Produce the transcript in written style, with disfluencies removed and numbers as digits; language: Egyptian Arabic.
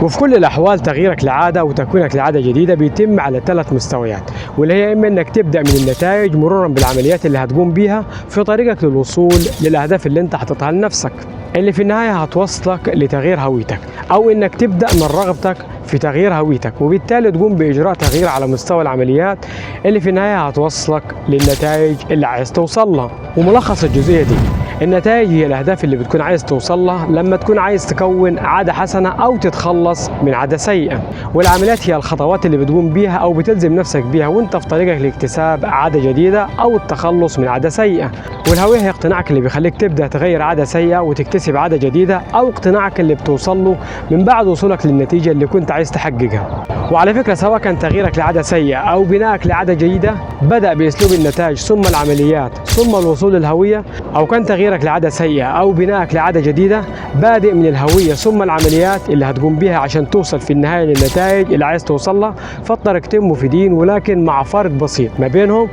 وفي كل الاحوال تغييرك لعاده وتكوينك لعاده جديدة بيتم على 3 مستويات، واللي هي اما انك تبدا من النتائج مرورا بالعمليات اللي هتقوم بيها في طريقك للوصول للاهداف اللي انت حاططها لنفسك، اللي في النهاية هتوصلك لتغيير هويتك، او انك تبدا من رغبتك في تغيير هويتك وبالتالي تقوم باجراء تغيير على مستوى العمليات اللي في النهاية هتوصلك للنتائج اللي عايز توصل لها. وملخص الجزئية دي، النتائج هي الأهداف اللي بتكون عايز توصل لها لما تكون عايز تكون عادة حسنة أو تتخلص من عادة سيئة، والعمليات هي الخطوات اللي بتقوم بيها أو بتلزم نفسك بيها وانت في طريقك لاكتساب عادة جديدة أو التخلص من عادة سيئة. والهوية هي اقتناعك اللي بيخليك تبدأ تغير عادة سيئة وتكتسب عادة جديدة، أو اقتناعك اللي بتوصل له من بعد وصولك للنتيجة اللي كنت عايز تحققها. وعلى فكرة سواء كان تغييرك لعادة سيئة أو بنائك لعادة جيدة بدأ بأسلوب النتائج ثم العمليات ثم الوصول للهوية، أو كان تغييرك لعادة سيئة أو بنائك لعادة جديدة بادئ من الهوية ثم العمليات اللي هتقوم بها عشان توصل في النهاية للنتائج اللي عايز توصل لها، فالطريقتين مفيدين ولكن مع فرق بسيط ما بينهم.